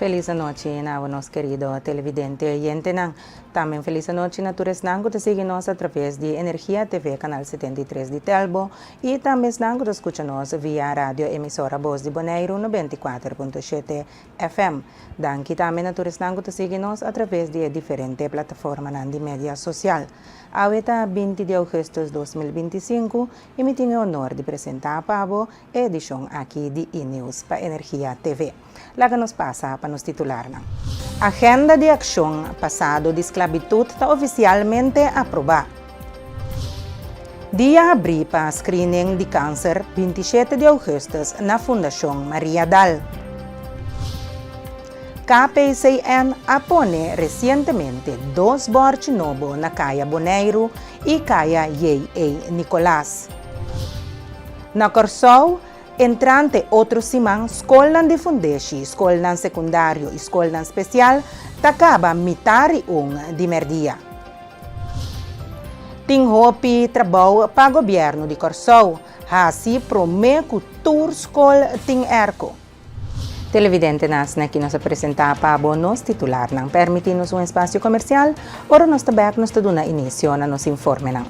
Felis anochi na abo nos kerido televidente oyentenan. Tambe un felis anochi na tur esnan ku ta sigui nos a traves di Energia TV kanal 73 di Telbo i tambe esnan ku ta skucha nos via radio emisora Bos di Boneiru 94.7 FM. Danki tambe na tur esnan ku ta sigui nos a traves di e diferente plataformanan di media sosial. Awe ta 20 di ougùstùs 2025 i mi tin e honor di presentá pa bo e edishon aki di E-News pa Energia TV. Laga nos pasa pa nos titularnan. Agenda di akshon pasado di sklabitut ta ofisialmente aprobá. Dia habrí pa screening di kanser 27 di ougùstùs na Fundashon Maria Dal. KPCN a pone resientemente dos bòrchi nobo na Kaya Boneiru i Kaya J.A. Nicolaas. Na Kòrsou, entrante otro siman skolnan di fundeshi, skolnan sekundario i skolnan spesial ta kaba mitari un di mèrdia. Tin hopi trabou pa gobièrnu di Kòrsou hasi promé ku tur skol tin èrko. Televidentenan, asina aki nos a presentá pa bo nos titularnan. Permití nos un espasio komersial, ora nos ta bèk nos ta duna inisio na nos informenan.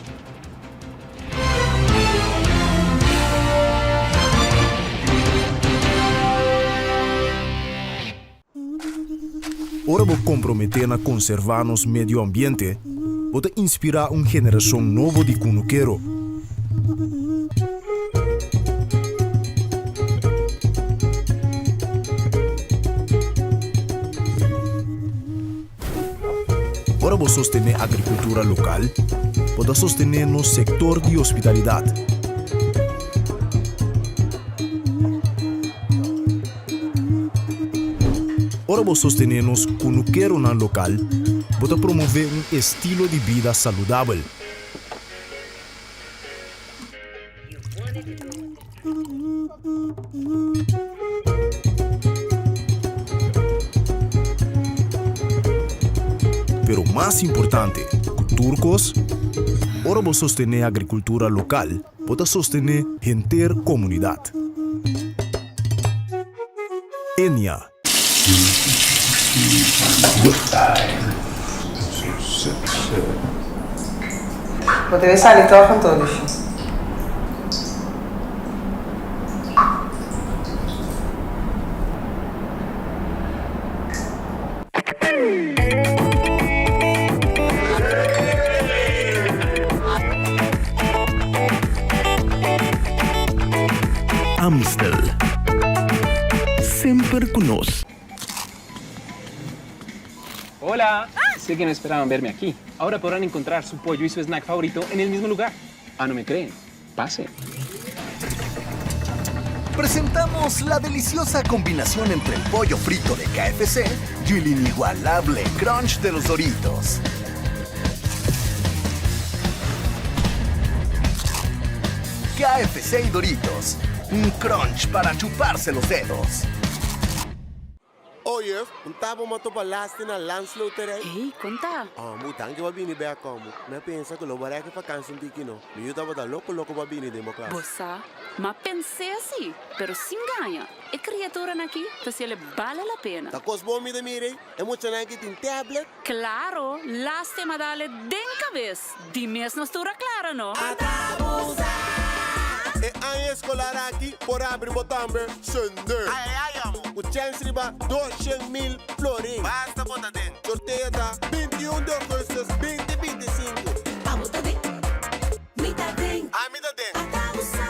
Ora bo komprometé na konservá nos medio ambiente, bo ta inspirá un generashon nobo di kunukero. Ora bo sostené agrikultura lokal, bo ta sostené nos sektor di hospitalidat. Ora bo sostené nos kunukeronan lokal, bo ta promové un estilo di bida saludabel. Pero mas importante ku tur kos, ora bo sostené agrikultura lokal, bo ta sostené henter komunidat. Enia. Bo debe sali tòg anto, Lushi. Amstel. Semper cu nos. Hola! Sé que no esperaban verme aquí. Ahora podrán encontrar su pollo y su snack favorito en el mismo lugar. Ah, no me creen? Pasen. Presentamos la deliciosa combinación entre el pollo frito de KFC y el inigualable crunch de los Doritos. KFC y Doritos, un crunch para chuparse los dedos. Oh juf, un tabo m'a topa lasti na Landsloterij. Hey, kon ta? Amo, danki pa bini bek amo. Mi a pensa ku lo bo rèk e fakansi un tiki no. Mi yu tabata loko loko pa bini den bo klas. Bo sa, m'a pens'é si, pero sin gaña, e kriaturanan aki ta si el e bale la pena. Ta kos bon mi ta mira ei, e muchanan aki tin tablet. Klaro, lastima dale den kabes. Di mes nos tur a klara, no? E aña eskolar aki por abri bo tambe sende. Ku chèns riba 200,000 florin. Sorteo ta 21 di ougùstùs 2025. Abo ta den, mi ta den. Ami ta den. Ata bo sa.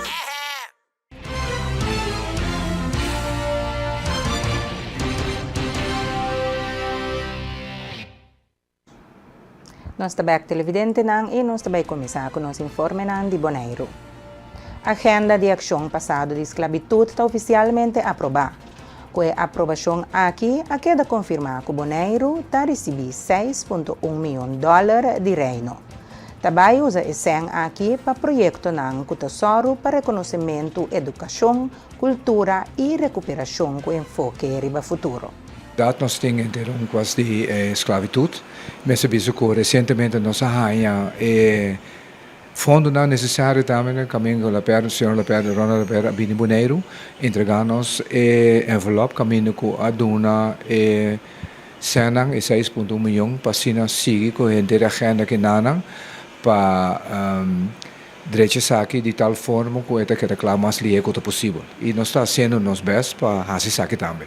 Nos ta bek televidentenan i nos ta bai kuminsá ku nos informenan di Boneiru. Agenda di akshon pasado di sklabitut ta ofisialmente aprobá. Ku e aprobashon aki a keda konfirmá ku Boneiru ta risibí 6.1 mion dòler di Reino. Ta bai usa e sèn aki pa proyektonan ku ta sòru pa rekonosementu, edukashon, kultura i rekuperashon ku enfoke riba futuro. Dat nos tin enter un kos di e sklavitut. Mester bisa ku resientemente nos a haña e. Fondonan nesesario tambe kaminda ku Laperde, señor Laperde, Ronald Laperde a bini Boneiru entregá nos e envelòp kaminda ku a duna e sènnan, e seis punto un miyon, pa asina sigui ku henter e agenda kinanan pa drecha esaki di tal forma ku e ta keda kla mas lihé ku ta posibel. I nos ta hasiendo nos bèst pa hasi esaki tambe.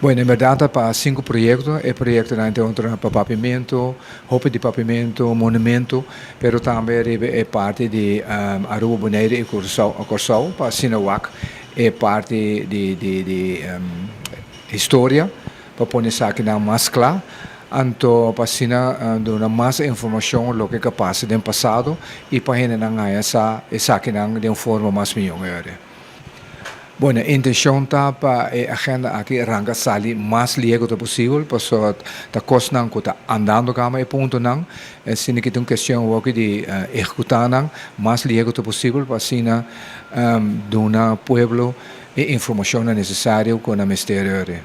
Bueno, en berdad ta pa sinku proyekto. E proyektonan ta otro pa papimentu, hopi di papimentu, monumentu, pero tambe riba e parti di Aruba, Boneiru i Kòrsou pa asina wak e parti di di historia pa pone esakinan mas kla. Anto pa asina duna mas informashon loke ka pasa den pasado i pa hendenan haña sa esakinan den un forma mas mihó. Bueno, e intencion ta pa e agenda aki ranca sali mas lihe cu ta posibel, pasobra ta cosnan cu ta andando cama e puntonan, asina ki ta un cuestion awor di ehecuta nan mas lihe cu ta posibel pa asina duna pueblo e informacionnan necesario cu nan mester ori.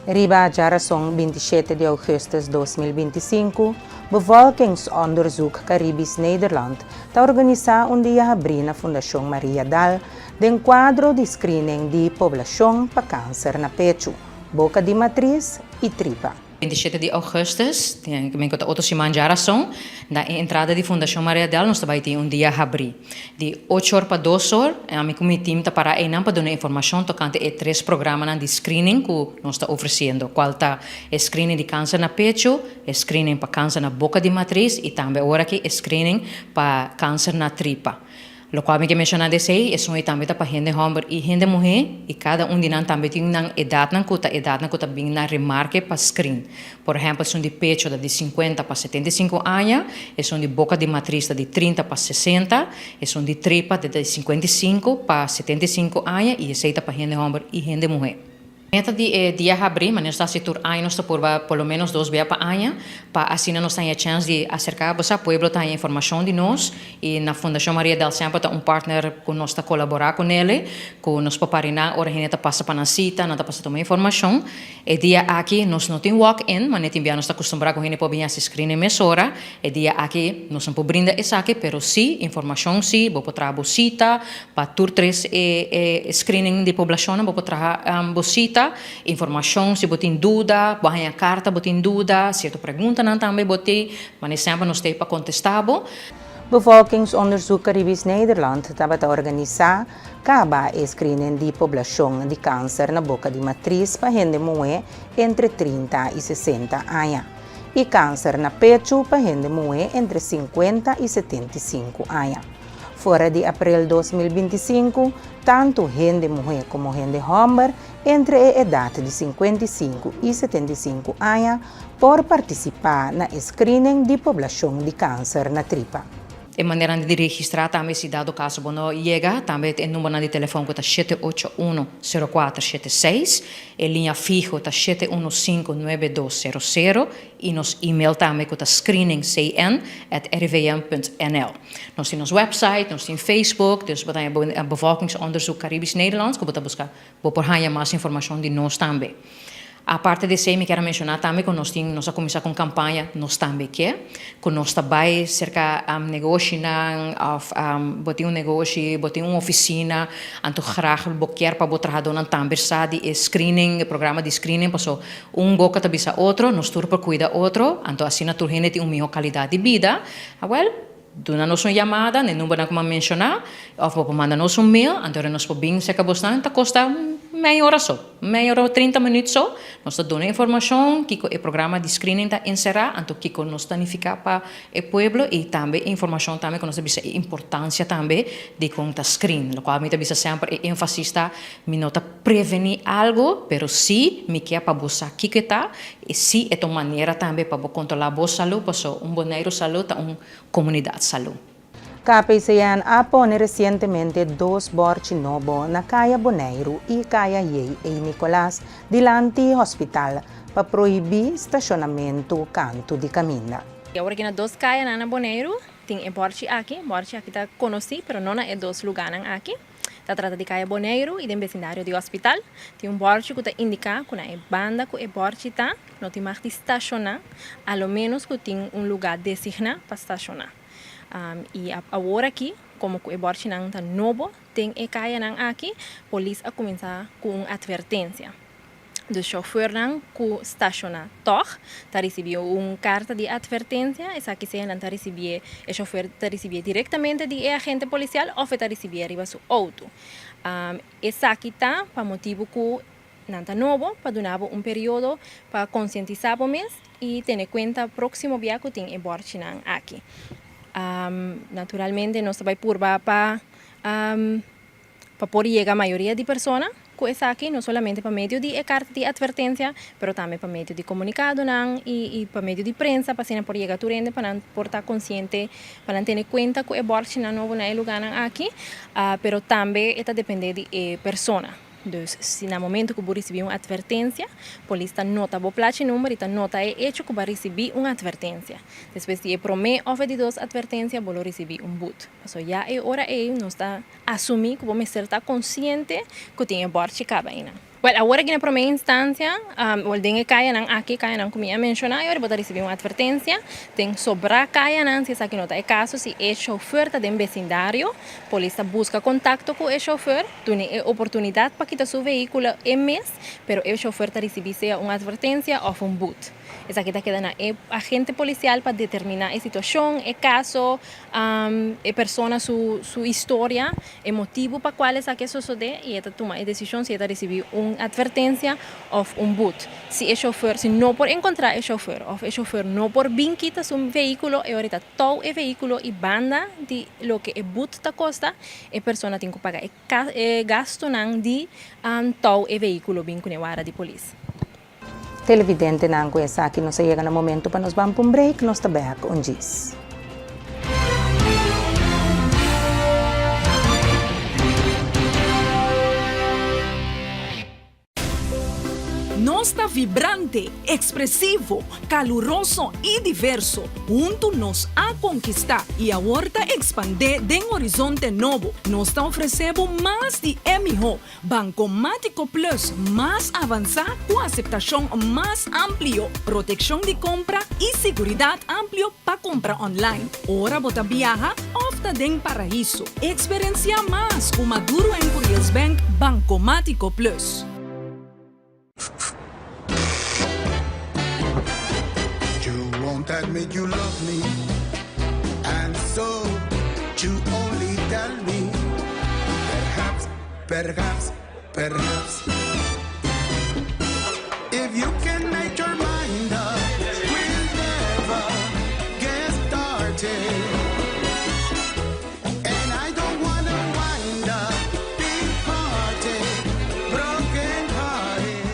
Riba djarason 27 di ougùstùs 2025, Bevolkingsonderzoek Caribisch Nederland ta organisá un dia habrí na Fundashon Maria Dal den kuadro di screening di poblashon pa kanser na pechu, boka di matris i tripa. 27 di ougùstùs, ku ta otro siman djarason, na e entrada di Fundashon Maria Dal nos ta bai tin un dia habrí. Di ocho or pa dos or, ami ku mi tim ta para einan pa duna informashon tokante e tres programanan di screening ku nos ta ofresiendo, kual ta e screening di kanser na pechu, e screening pa kanser na boka di matris i tambe ora aki e screening pa kanser na tripa. Lokual mi ke menshoná di esei, esun ei tambe ta pa hende hòmber i hende muhé, i kada un di nan tambe tin nan edatnan ku ta edatnan ku ta bin na remarke pa skrin. Por ehèmpel, esun di pecho ta di sinkuenta pa 75 aña, esun di boka di matris ta di 30 pa 60, esun di tripa ta di 55 pa 75 aña, i esei ta pa hende hòmber i hende muhé. Meta di e dia habrí, manera nos ta hasi tur aña, nos ta purba por lo menos dos bia pa aña, pa asina nos ta haña chèns di aserká bo sa pueblo ta haña informashon di nos i na Fundashon Maria del Semper ta un partner ku nos ta kolaborá ku nele, ku nos por pariná ora hende ta pasa pa nan sita, nan ta pasa tuma informashon. E dia aki nos no tin walk in, manera tin bia nos ta kustumbrá ku hende por bin hasi screening mesora. E dia aki nos no por brinda esaki, pero sí informashon sí, bo por traha bo sita pa tur tres e e screening di poblashonnan, bo por traha bo sita, informashon si bo tin duda, bo haña karta bo tin duda, sierto preguntanan tambe bo tin, manera semper nos ta ei pa kontestá bo. Bevolkingsonderzoek Caribisch Nederland tabata organisá kaba e screening di poblashon di kanser na boka di matris pa hende muhé entre 30 i 60 aña. I kanser na pechu pa hende muhé entre 50 i 75 aña. Fora di aprel 2025, tantu hende muhé komo hende hòmber entre e edat di 55 i 75 aña por partisipá na e screening di poblashon di kanser na tripa. E maneranan di registrá tambe si dado kaso bo no yega, tambe e numbernan di telefòn ku ta 781 0476, e liña fiho ta 715 9200 i nos email tambe ku ta screeningcn@rivm.nl. Nos tin nos website, nos tin Facebook, dus bo ta Bevolkingsonderzoek Caribisch Nederland, ku bo ta buska, bo por haña mas informashon di nos tambe. Aparte di esei, mi ke menshoná tambe ku nos tin, nos a kuminsá ku kampaña Nos Tambe Ke, ku nos ta bai serka negoshinan, òf bo tin un negoshi, bo tin un ofisina, anto graag bo ke pa bo trahadónan tambe sa di e screening, e programa di screening, paso un boka ta bisa otro, nos tur por kuida otro, anto asina tur hende tin un mihó kalidat di bida. Awèl, duna nos un yamada, na e numbernan ku mi a menshoná, òf bo por manda nos un mail, anto nos por bin serka bosnan, ta kosta mei ora so, mei ora o 30 minüt so, nos ta duna informashon, kiko e programa di screening ta enserá, anto kiko nos ta nifiká pa e pueblo i tambe informashon tambe ku nos ta bisa e importansia tambe di kon ta screen. Lokual mi ta bisa semper e énfasis ta mi no ta prevení algu, pero sí mi ke pa bo sa kiko e ta i sí e ta un manera tambe pa bo kontrolá bo salú, pasobra un Boneiru salú ta un komunidat salú. KPCN a pone resientemente dos bòrchi nobo na Kaya Boneiru i Kaya J.A. Nicolas dilanti hospital pa prohibí stashonamentu kantu di kaminda. Awor aki na dos kaya na Boneiru, tin e bòrchi aki, bòrchi aki ta konosí, pero no na e dos lugánan aki. Ta trata di Kaya Boneiru i den besindario di hospital. Tin un bòrchi ku ta indiká ku na e banda ku e bòrchi ta, no tin mag di stashoná, a lo ménos ku tin un lugá designá pa stashoná. I awor aki, komo ku e bòrchinan ta nobo den e kayanan aki, polis a kuminsá ku un atvertensia. Dus chauffeurnan ku stashoná tòg ta risibí un karta di atvertensia. Esaki sea nan ta risibié, e chauffeur ta risibié direktamente di e agente polisial òf e ta risibié riba su outo. Esaki ta pa motibu ku Nan ta nobo pa duna bo un periodo pa konsientisá bo mes i tene kuenta próksimo bia ku tin e bòrchinan aki. Naturalmente nos ta bai purba pa pa por yega mayoria di persona ku esaki, no solamente pa medio di e karta di atvertensia, pero tambe pa medio di komunikadonan i pa medio di prensa pa asina por yega tur hende pa nan por ta konsiente, pa nan tene kuenta ku e bòrchinan nobo na e lugánan aki, pero tambe e ta dependé di e persona. Dus, si na momento ku bo risibí un atvertensia, polis ta nota bo plachi number i ta nota e echo ku bo a risibí un atvertensia. Despues di e promé òf e di dos atvertensia bo lo risibí un but. Pasobra ya e ora ei nos ta asumí ku bo mester ta konsiente ku tin e bòrchi kaba einan. Wèl, awor aki na promé instansia, wèl den e kayanan aki, kayanan ku mi a menshoná, e ora bo ta risibí un atvertensia. Den sobrá kayanan, si esaki no ta e kaso, si e shofùr ta den besindario, polis ta buska kontakto ku e shofùr. Duna e oportunidat pa kita su vehíkulo e mes, pero e chofer ta risibí sea un atvertensia òf un but. Esaki ta keda na e agente polisial pa determiná e situashon, e kaso, e persona su su historia, e motibu pa kual esaki a sosodé i e ta tuma e desishon si e ta risibí un atvertensia òf un but. Si e chofer si no por enkontrá e chofer òf e chofer no por bin kita su vehíkulo e ora ta tou e vehíkulo i banda di loke e but ta kosta, E persona tin ku paga e gastunan di tou e vehíkulo bin kuné wara di polis. Televidentenan ku esaki nos a yega na momento pa nos ban pa un break, nos ta bek un djis. Nos ta vibrante, ekspresivo, kaluroso i diverso. Huntu nos a konkistá i awor ta ekspandé den horizonte nobo. Nos ta ofresé bo mas di e mihó, Bankomátiko Plus mas avansá ku aseptashon mas amplio, protekshon di kompra i siguridat amplio pa kumpra online, ora bo ta biaha òf ta den paraiso. Eksperensiá mas ku Maduro en Curiels Bank Bankomátiko Plus. You won't admit you love me And so you only tell me Perhaps, perhaps, perhaps If you can make your mind up We'll never get started And I don't wanna wind up Big party, broken hearted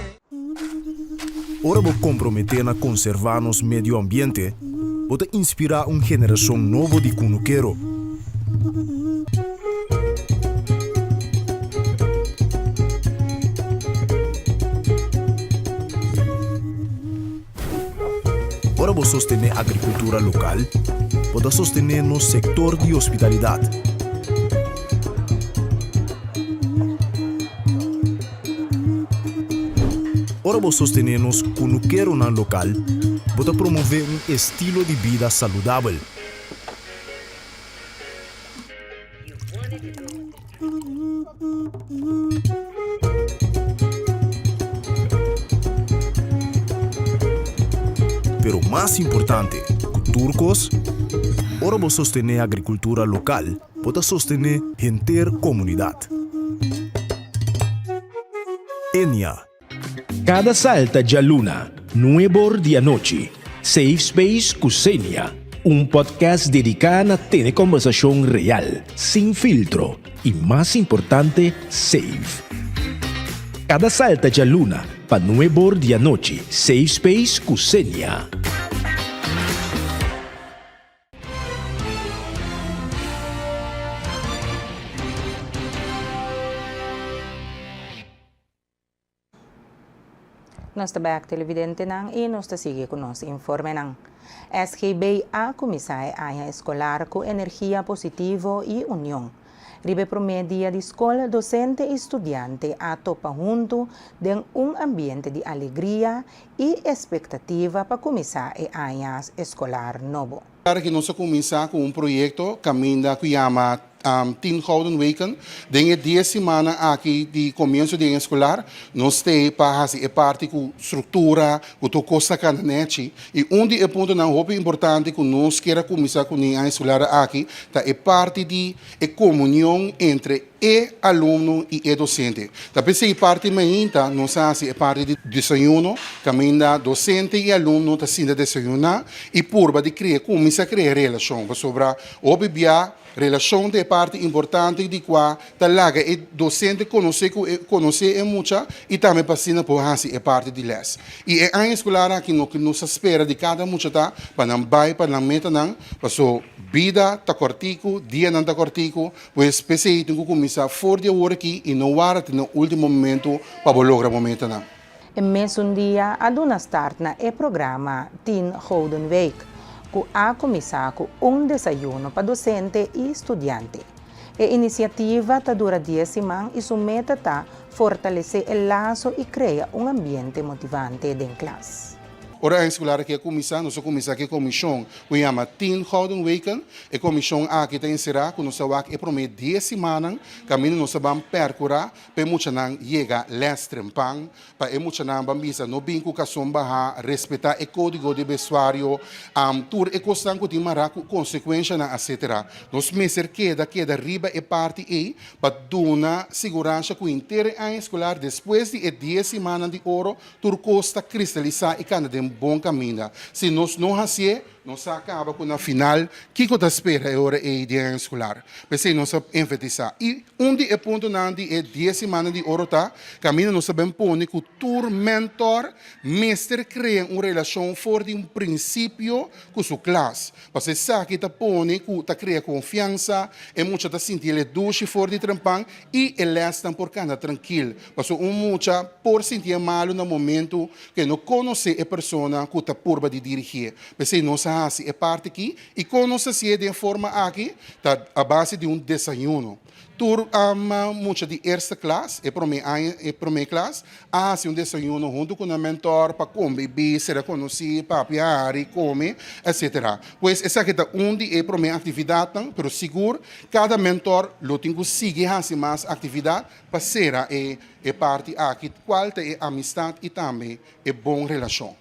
Ora bo komprometé na konservá nos medio ambiente, bo ta inspirá un generashon nobo di kunukero. Ora bo sostené agrikultura lokal, bo ta sostené nos sektor di hospitalidat. Ora bo sostené nos kunukeronan lokal, bo ta promové un estilo di bida saludabel. Pero mas importante ku tur kos, ora bo sostené agrikultura lokal, bo ta sostené henter komunidat. Enia. Kada salta djaluna, nuebor di anochi, Safe Space ku Xenia, un podcast dediká na tene kòmbersashon real, sin filtro i mas importante, safe. Kada salta djaluna pa nuebor di anochi, Safe Space ku Xenia. Nos ta bek televidentenan y nos ta sigui cu nos informenan. SGB a cuminsa e aña escolar cu energia positivo y union. Riba e promé dia di skol, dosente i studiante a topa huntu den un ambiente di alegria i espektativa pa kuminsá e aña eskolar nobo. Ora ki nos a kuminsá ku un proyekto kaminda ku yama Tien Gouden Weken, den e dies simannan aki di komienso di aña eskolar, nos t'ei pa hasi e parti ku struktura, ku tur kos ta kanda nèchi. I un di e puntonan hopi importante ku nos kier a kuminsá kuné aña eskolar aki ta e parti di e komunion entre e alumno i e dosente. Ta p'esei parti mainta nos a hasi e parti di desayuno kaminda dosente i alumno ta sinta desayuná i purba di krea kuminsá krea relashon pasobra hopi bia relashon ta e parti importante di kua ta laga e dosente konosé ku e konosé e mucha i tambe pa asina por hasi e parti di lès. I e aña eskolar aki loke nos ta spera di kada mucha ta pa nan bai pa nan metanan paso bida ta kòrtiku, dianan ta kòrtiku. Pues p'esei tin ku kuminsá for di awor aki i no wara te na último momentu pa bo logra bo metanan. E mesun dia a duna start na e programa Tien Gouden Week, ku a kuminsá ku un desayuno pa dosente i studiante. E inisiativa ta dura dies siman i su meta ta fortalesé e laso i krea un ambiente motivante den klas. Ora aña escolar aki a cuminsa, nos a cuminsa cu e comision cu yama Tien Gouden Weken. E comision aki ta encera cu nos ta wak e prome dies simannan caminda nos ta ban percura pa e muchanan yega les trempan, pa e muchanan ban bisa no bin cu cason baha, respeta e codigo di vestuario, tur e cosnan cu tin mara cu consecuencianan etcetera. Nos mester keda keda riba e parti ey pa duna sigurancia cu henter e aña escolar despues di e dies simannan di oro Tur kos ta kristalisá i kanda den bon kaminda. Si nos no hasié, nos sa kaba ku na final kiko ta spera e ora ei den aña eskolar. P'esei nos a enfatisá. I un di e puntonan di e dies simannan di oro ta kaminda nos ta ben pone ku tur mentor mester krea un relashon for di un prinsipio ku su klas. Pasobra esaki ta pone ku ta krea konfiansa, e mucha ta sinti el e dushi for di trempan i e lèsnan por kanda trankil. Pasobra un mucha por sintié malu na momentu ku e no konosé e persona ku ta purba di dirigié. P'esei nos a hasi e parti akí i kon nos hasié den e forma akí ta a base di un desayuno. Tur mucha di eerste klas, e promé aña, e promé klas, a hasi un desayuno huntu ku nan mentor pa kombibí, sera konosí, papia, hari, kome, etsetera. Pues esaki ta un di e promé aktividatnan, pero sigur kada mentor lo tin ku sigui hasi mas aktividat pa sera e e parti aki cual ta e amistad y tambe e bon relacion.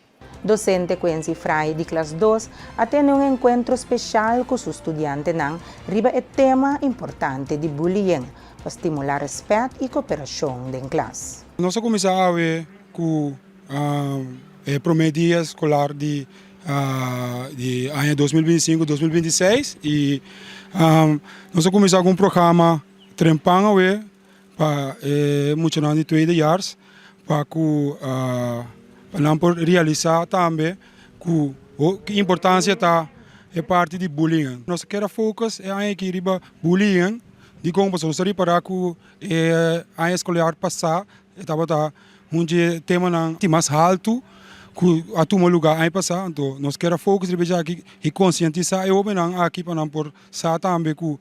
Docente Quincy Fry di klas dos a tene un encuentro special cu su studiantenan riba e tema importante di bullying pa stimula respet y cooperacion den klas. Nos a cuminsa awe cu e prome dia escolar di di aña 2025, 2026 y nos a cuminsa cu un programa Trempan awe pa e muchanan di tweedejaars pa ku pa nan por realisa tambe ku ki importansia ta e parti di bullying. Nos a keda focus e aña aki riba bullying dikon pasobra nos a ripara ku e aña escolar pasa e tabata Un di e temanan di mas haltu ku a tuma lugá aña pasá, anto nos kier a focus riba esaki i konsientisá e hóbennan aki pa nan por sa tambe ku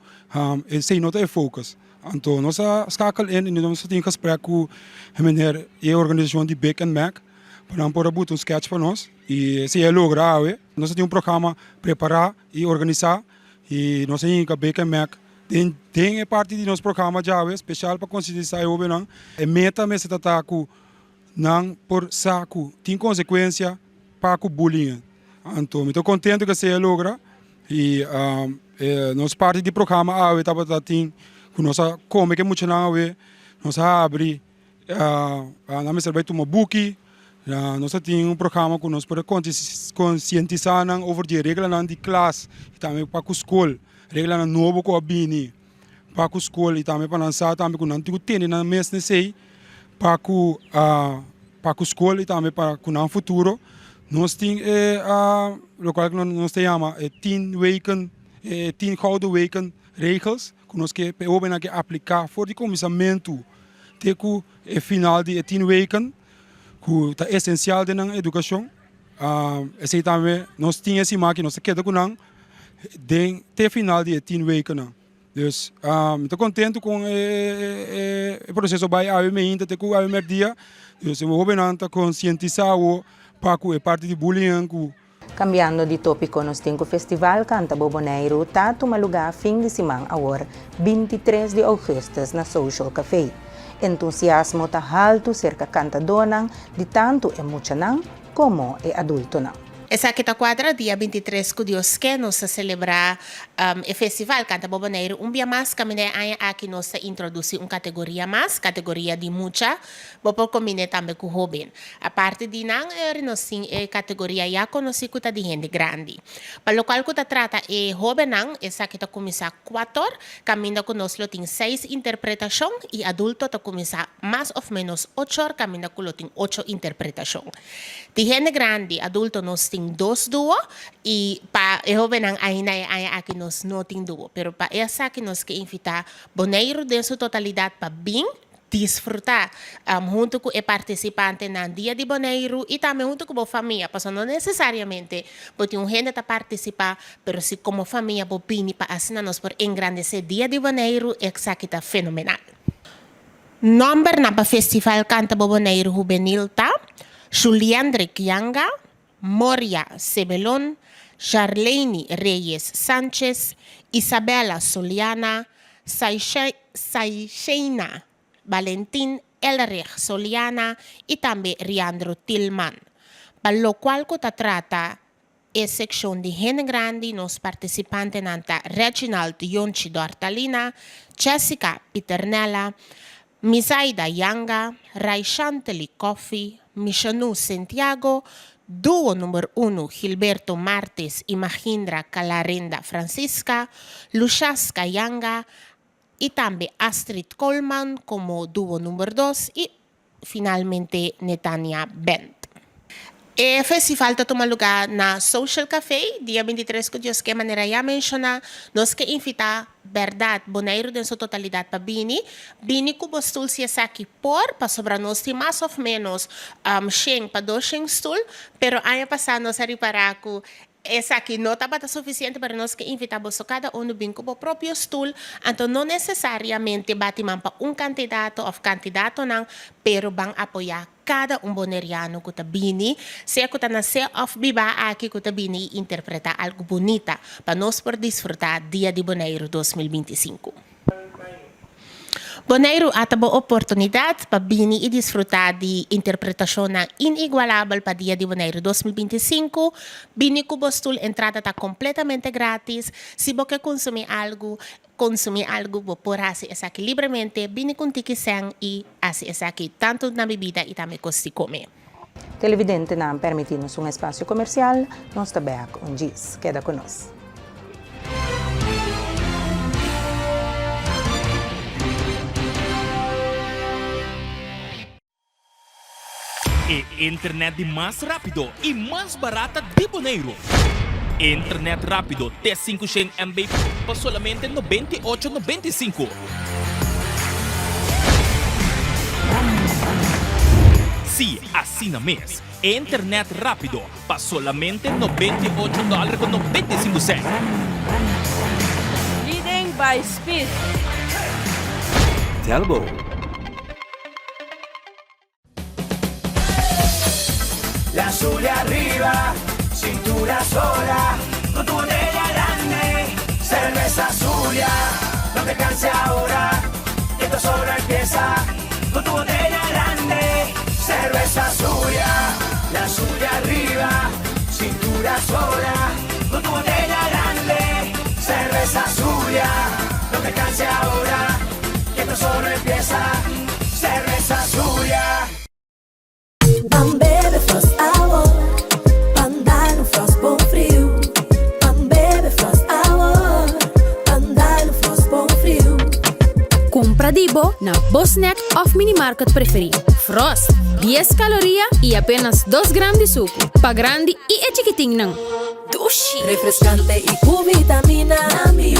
esei no ta e focus. Anto nos a skakel in i nos a tin gesprek ku e meneer i e organisashon di Big and Mac pa nan por a buta un sketch pa nos i esei a logra awe. Nos a tin un programa prepará i organisá i nos a hinka Big and Mac Den den e parti di nos programa djawe speshal pa konsientisá e hóbennan, e meta mester ta ta ku nan por sa ku tin konsekuensia pa ku bullying. Anto mi ta kontentu ku esei a logra i nos parti di programa awe tabata tin ku nos a kome ku e muchanan awe, nos a habri Nan mester bai tuma buki. Nos a tin un programa ku nos por a konsientisá nan over di e reglanan di klas i tambe pa ku skol, reglanan nobo ku a bini pa ku skol i tambe pa nan sa tambe ku nan tin ku tene nan mes na esei pa ku pa ku skol i tambe pa ku nan futuro. Nos tin e lokual ku nos ta yama e tien weken e tien gouden weken regels ku nos ke pa e hóbennan ke apliká for di kuminsamentu te ku e final di e tien weken ku ta esensial den nan edukashon. Esei tambe nos tin e siman ku nos ta keda ku nan den te final di e tien wekennan. Dus mi ta kontentu kon e proseso bai awe meinta te ku awe mèrdia. Dus e hóbennan ta konsientisá awor pa ku e parti di bullying ku. Kambiando di tópiko nos tin ku Festival Kanta Bo Boneiru ta tuma lugá fin di siman awor 23 di ougùstùs na Social Café. Entusiasmo ta haltu serka kantadónan di tantu e muchanan komo e adultonan. Esaki ta kuadra dia 23 ku Dios ke nos ta selebrá e festival Kanta Bo Boneiru un bia mas. Kaminda e aña aki nos ta introdusí un kategoria mas, kategoria di mucha. Bo por kombin'é tambe ku hóben. Aparte di nan eur nos tin e kategoria ya konosí ku ta di hende grandi. Pa lokual ku ta trata e hóbennan, esaki ta kuminsá kuator, kaminda ku nos lo tin seis interpretashon i adulto ta kuminsá mas òf ménos ochor kaminda ku lo tin ocho interpretashon. Di hende grandi, adulto, nos tin dos duo i pa e hóbennan ainda e aña aki nos no tin duo. Pero pa esaki nos ke invitá Boneiru den su totalidat pa bin disfrutá huntu ku e partisipantenan Dia di Boneiru i tambe huntu ku bo famia. Pasobra no nesesariamente bo tin un hende ta partisipá, pero si komo famia bo bini pa asina nos por engrandesé Dia di Boneiru, esaki ta fenomenal. Nòmbernan pa Festival Kanta Bo Boneiru Hubenil ta, Juliendrick Yanga, Moria Sebelon, Jarleny Reyes Sanchez, Isabella Soliana, Saisheina Valentin Elrich Soliana y tambe Riandro Tilman. Pa locual cu ta trata e seccion di hende grandi nos participantenan ta Reginald Yonchi Dortalina, Jessica Pieternella, Misaida Yanga, Raishantely Coffie, Mishanu Sentiago, Duo number unu Gilberto Martes y Magindra Calarenda Francisca, Lushasca Yanga y tambe Astrid Koolman como duo number dos y finalmente Netania Bent. E festival ta tuma lugá na Social Café, dia 23 ku Dios ke. Manera ya menshoná, nos ke invitá bèrdat Boneiru den su totalidat pa bini. Bini ku bo stul si esaki por, pasobra nos tin mas òf ménos shen pa doshen stul, pero aña pasá nos a ripará ku Esaki no tabata sufisiente, pero nos ke invitá boso kada unu bin ku bo propio stul, anto no nesesariamente bati man pa un kandidato òf kandidatonan, pero ban apoyá kada un boneriano ku ta bini, sea ku ta nasé òf bibá aki ku ta bini i interpretá algu bunita pa nos por disfrutá Dia di Boneiru 2025. Boneiru a ta bo oportunidat pa bini i disfrutá di interpretashonnan inigualabel pa Dia di Boneiru 2025. Bini ku bo stul, entrada ta kompletamente grátis. Si bo ke kunsumí algu, konsumí algu, bo por hasi esaki libremente. Bini ku un tiki sèn i hasi esaki, tantu na bibida i tambe kos di kome. Televidentenan permití nos un espasio komersial, nos ta bèk un djis. Keda ku nos. E internet di mas rápido i mas barata di Boneiru. Internet rápido te 500 MB pa solamente 98,95. Sí, asina mes. Internet rápido pa solamente 98 dòler ku 95 sènt. Leading by speed. Telbo. La azul arriba, cintura sola, con tu botella grande, cerveza Zulia. No te canses ahora, que esto solo empieza. Con tu botella grande, cerveza Zulia. La azul arriba, cintura sola, con tu botella grande, cerveza Zulia. No te canses ahora, que esto solo empieza. Cerveza Zulia. Ban bebe Frost awor, ban dal un Frost bon friu. Ban bebe Frost awor, ban dal un Frost bon friu. Kumpra di bo na bo snack òf minimarket preferí. Frost, dies kaloria i apenas dos gram di suku. Pa grandi i e chikitinnan. Dushi! Refreskante i ku vitamina.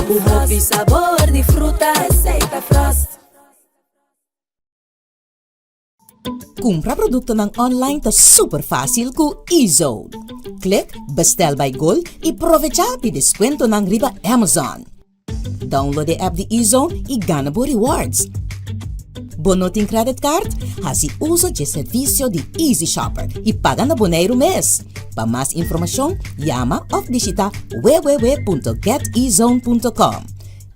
Ku hopi sabor di fruta. Esei ta Frost. Kumpra produktonan online ta super fásil ku eZone. Klik Bestel by Gold i provechá di deskuentonan riba Amazon. Download e app di eZone i gana bo rewards. Bo no tin credit card? Hasi uso dje servisio di Easy Shopper i paga na Boneiru mes. Pa mas informashon, yama òf bishita www.getezone.com.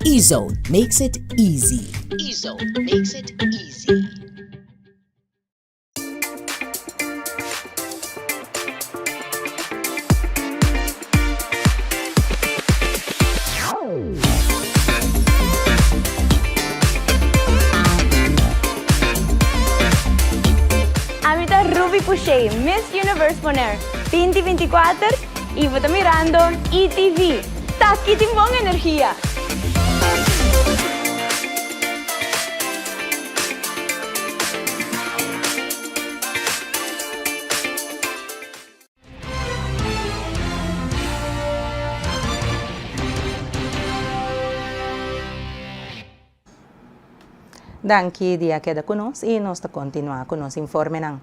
eZone makes it easy. eZone makes it easy. Ami ta Ruby Pouchet, Miss Universe Bonaire 2024 y bo ta mirando ETV. Taki tin bon energia! Danki di a keda ku nos i nos ta kontinuá ku nos informenan.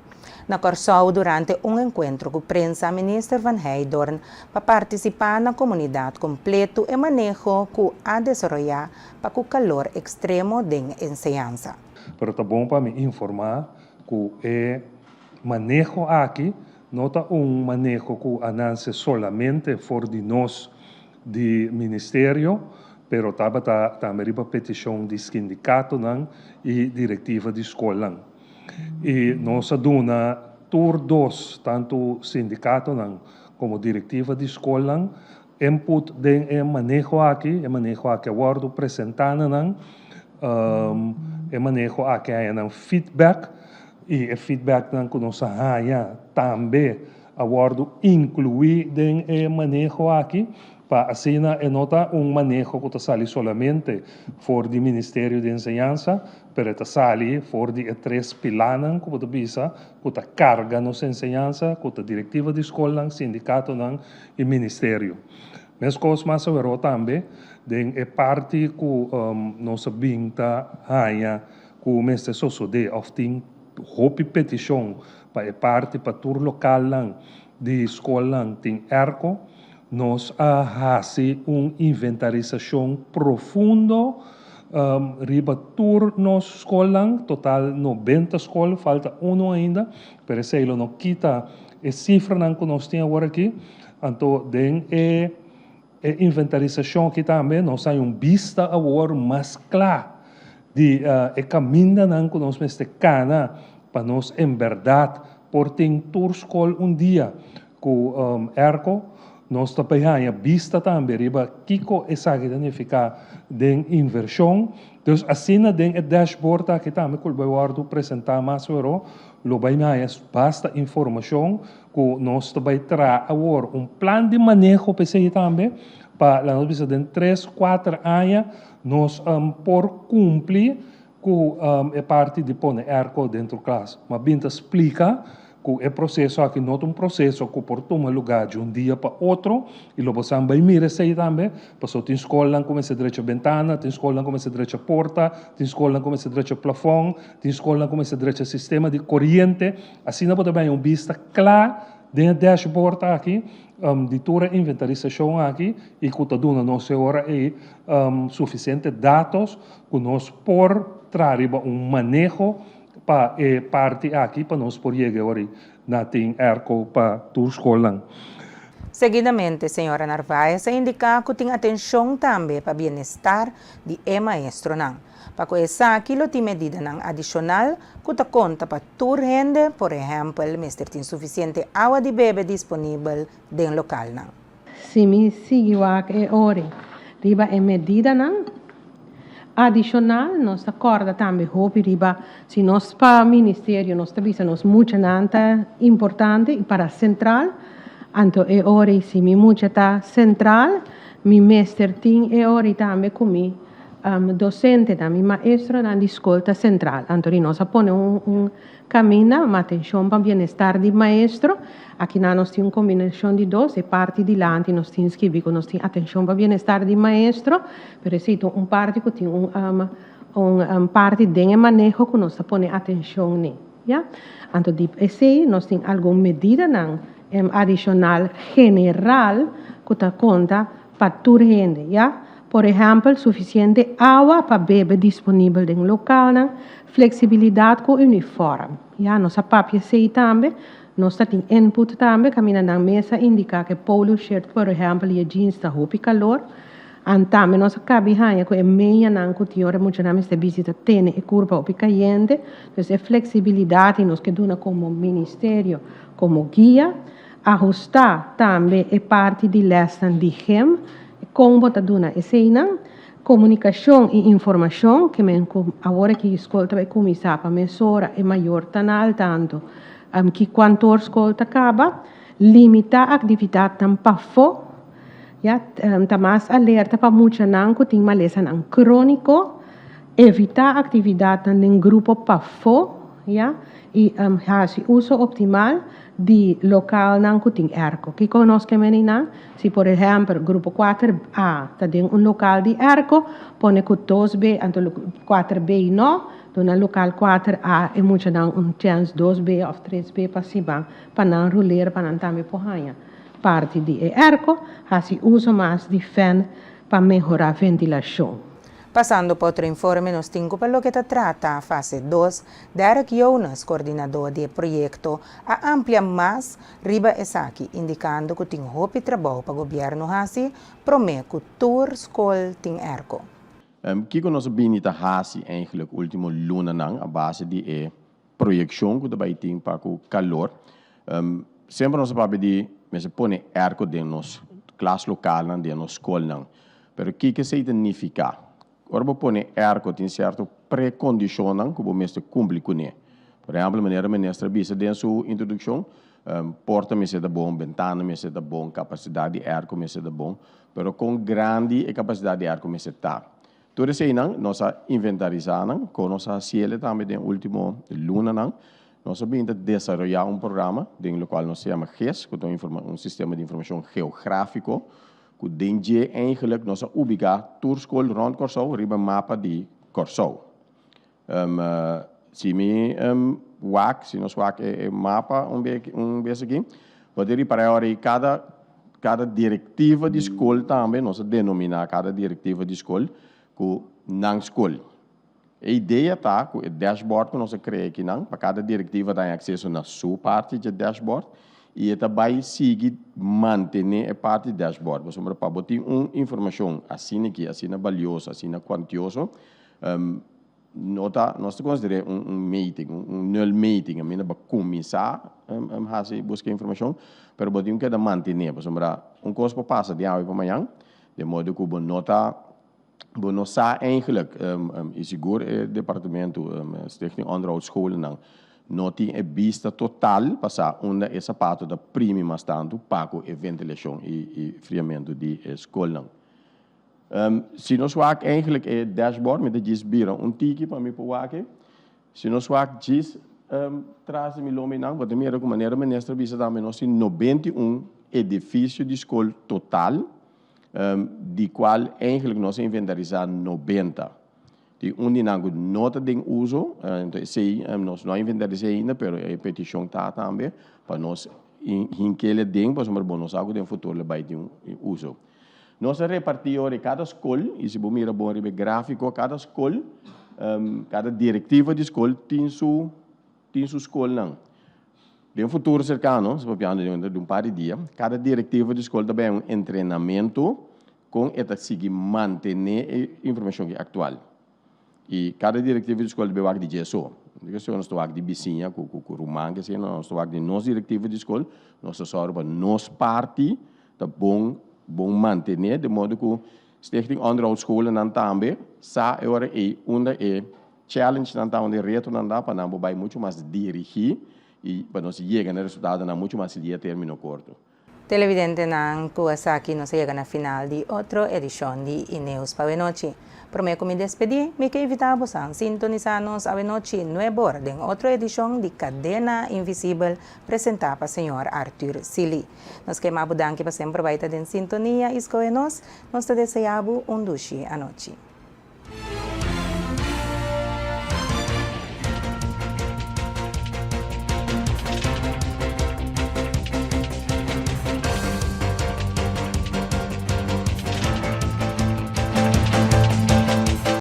Na Kòrsou durante un enkuentro ku prensa Minister Van Heydoorn pa partisipá na komunidat kompletu e maneho ku a desaroyá pa ku kalor ekstremo den enseñansa. Pero ta bon pa mi informá ku e maneho aki no ta un maneho ku a nanse solamente for di nos di ministerio, pero tabata tambe riba petishon di skindikatonan i direktiva di skolnan. I nos a duna tur dos, tantu sindikatonan komo direktiva di skolnan, Input den e maneho aki, e maneho aki a wòrdu presentá na nan, e maneho aki a haña nan feedback i e feedbacknan ku nos a haña tambe a wòrdu inkluí den e maneho aki pa asina e no ta un maneho ku ta sali solamente for di Ministerio di Enseñansa pero e ta sali for di e tres pilánan ku bo ta bisa ku ta karga nos enseñansa ku ta direktiva di skolnan, sindikatonan i ministerio. Meskos mas aweró tambe den e parti ku nos a bin ta haña ku mester sosodé òf tin hopi petishon pa e parti pa tur lokalnan di skolnan tin èrko, nos a hasi un inventarisashon profundo riba tur nos skolnan, total nobenta skol, falta unu ainda, pero esei lo no kita E sifranan ku nos tin awor aki, anto den e e inventarisashon aki tambe nos haña un bista awor mas kla di e kamindanan ku nos mester kana pa nos en bèrdat por tin tur skol un dia ku èrko. Nos ta bai haña bista tambe riba kiko esaki ta nifiká den invershon. Dus asina den e dashboard aki tambe ku lo bai wòrdu presentá mas wero, lo bai haña basta informashon ku nos ta bai traha awor un plan di maneho p'esei tambe pa laga nos bisa den tres, kuater aña nos por kumpli ku e parti di pone airco dentro klas. Ma bin ta splika ku e proseso aki no ta un proseso ku por tuma lugá di un dia pa otro i lo bo sa bai mira esei tambe, pasobra tin skolnan ku mester drecha bentana, tin skolnan ku mester drecha porta, tin skolnan ku mester drecha plafòn, tin skolnan ku mester drecha sistema di koriente. Asina bo ta bai un bista kla den e dashboard aki di tur e inventarisashon aki i ku ta duna nos e ora ei sufisiente datos ku nos por traha riba un maneho pa e parti aki pa nos por yega e ora ei na tin airco pa tur skolnan. Seguidamente señora Narvaez a indica cu tin atencion tambe pa bienestar di e maestronan. Pa cu esaki lo tin medidanan adicional cu ta conta pa tur hende, por ehempel mester tin suficiente awa di bebe disponibel den localnan. Si mi sigui wak e ori riba e medidanan adishonal, nos ta kòrda tambe hopi riba si nos pa ministerio nos ta bisa nos muchanan ta importante i para sentral, anto e ori si mi mucha ta sentral mi mester tin e ori tambe ku mi dosentenan, mi maestronan di skol ta sentral. Anto di nos a pone un Caminda, ma atencion pa bienestar di maestro. Akinan nos tin un combinacion di dos, e parti dilanti nos tin skibi cu nos tin atencion pa bienestar di maestro, pero esey ta un parti cu tin un un parti den e maneho cu nos ta pone atencion n'e, ya. Anto di esey nos tin algun medidanan adicional general cu ta conta pa tur hende, ya. Por ehèmpel, sufisiente awa pa bebe disponibel den lokalnan, fleksibilidat ku unifòrm. Ya, nos a papia esei tambe. Nos ta tin input tambe kaminda nan mes a indiká ku e polo shirt por ehèmpel i e jeans ta hopi kalor. An tambe nos a kabi haña ku e meñanan ku tin ora e muchanan mester bisti ta tene e kurpa hopi kayente. Dus e fleksibilidat i nos ke duna komo ministerio komo guia. Ahustá tambe e parti di lèsnan di gym, kon bo ta duna eseinan. Komunikashon i informashon, ke men ku awor aki skol ta bai kuminsá pa mesora e mayor ta na altanto ki kuantor skol ta kaba. Limitá aktividatnan pafó, ya, ta mas alerta pa muchanan ku tin malesanan króniko. Evitá aktividatnan den grupo pafó, ya, i hasi uso optimal di lokalnan ku tin èrko. Kiko nos ke meni nan? Si por ehèmpel grupo kuater A ta den un lokal di èrko, pone ku dos B, anto kuater B no, duna lokal kuater A e muchanan un chèns dos B òf tres B pa siman pa nan ruler pa nan tambe por haña parti di e èrko. Hasi uso mas di fèn pa mehorá ventilashon. Pasando pa otro informe nos tin ku pa loke ta trata fase dos, Derek Jonas, kordinadó di e proyekto, a amplia mas riba esaki, indikando ku tin hopi trabou pa gobièrnu hasi promé ku tur skol tin èrko. Kiko nos a bini ta hasi eigenlijk ultimo lunanan a base di e proyekshon ku ta bai tin pa ku kalor? Semper nos a papia di mester pone èrko den nos klaslokalnan, den nos skolnan. Pero kiko esei ta nifiká? Ora bo pone èrko tin sierto prekondishonnan ku bo mester kumpli kuné. Por ehèmpel, manera minister a bisa den su introdukshon, porta mester ta bon, bentana mester ta bon, kapasidat di èrko mester ta bon, pero kon grandi e kapasidat di èrko mester ta? Tur eseinan nos a inventarisá nan, kon nos a hasiel tambe den último lunanan. Nos a bin ta desaroyá un programa den lokual nos ta yama GIS, ku ta un sistema di informashon geográfiko, ku den dje eigenlijk nos a ubiká tur skol rònt Kòrsou riba mapa di Kòrsou. Si mi wak, si nos wak e mapa un be un bes aki, bo ta ripará e ora ei kada kada direktiva di skol tambe nos a denominá kada direktiva di skol ku nan skol. E idea ta ku e dashboard ku nos a krea akinan, pa kada direktiva ta haña akseso na su parti dje dashboard i e ta bai sigui mantené e parti dashboard. Pasobra pa bo tin un informashon asina aki, asina balioso, asina kuantioso, no ta, nos ta konsider'é un un meting, un nulmeting, kaminda bo a kuminsá hasi buska informashon, pero bo tin ku keda mantené, pasobra un kos por pasa di awe pa mañan, de modo ku bo no ta Bo no sa eigenlijk, y sigur e departamento Stichting Onderhoudsscholennan no tin e bista total pa sa unda e sapato ta primi mas tantu pa cu e ventilacion y friamento di e scolnan. Si nos wak eigenlijk e dashboard, mi ta djis bira un tiki pa mi por wak e. Si nos wak djis tras di mi lombinan, bo ta mira cu manera minister a bisa tambe nos tin 91 edificio di scol total. Di cual eigenlijk nos a inventarisa 90. Tin un di nan cu no ta den uso, enton esey nos no a inventarisa ainda, pero e peticion ta tambe pa nos hinkele den, pasobra bo no sa cu den futuro lo bay tin un uso. Nos a reparti ora cada scol, y si bo mira bon riba e grafico, cada scol, cada directiva di scol tin su Tin su skolnan. Den futuro serkano, nos papiando dentro di un par di dia, kada direktivo di skol ta bai un entrenamentu kon e ta sigui mantené e informashon ki aktual. I kada direktivo di skol ta bai wak di dje so. No ta kestyon nos ta wak di bisiña ku ku ruman ke asina, no, nos ta wak di nos direktivo di skol, nos ta sòru pa nos parti ta bon bon mantené, de modo ku Stichting Onderhoudsscholennan tambe sa e ora ei unda e Challengenan ta unda e retonan ta pa nan por bai muchu mas dirigí i pa nos yega na resultadonan muchu mas lia término korto. Televidentenan, ku esaki nos a yega na final di otro edishon di E-Nieuws pa awenochi. Promé ku mi despedí, mi ke invitá bosan sintonisá nos awenochi nuebor den otro edishon di Kadena Invisibel presentá pa señor Arthur Silly. Nos ke ma bo danki pa semper bai ta den sintonia i skohe nos. Nos ta deseá bo un dushi anochi.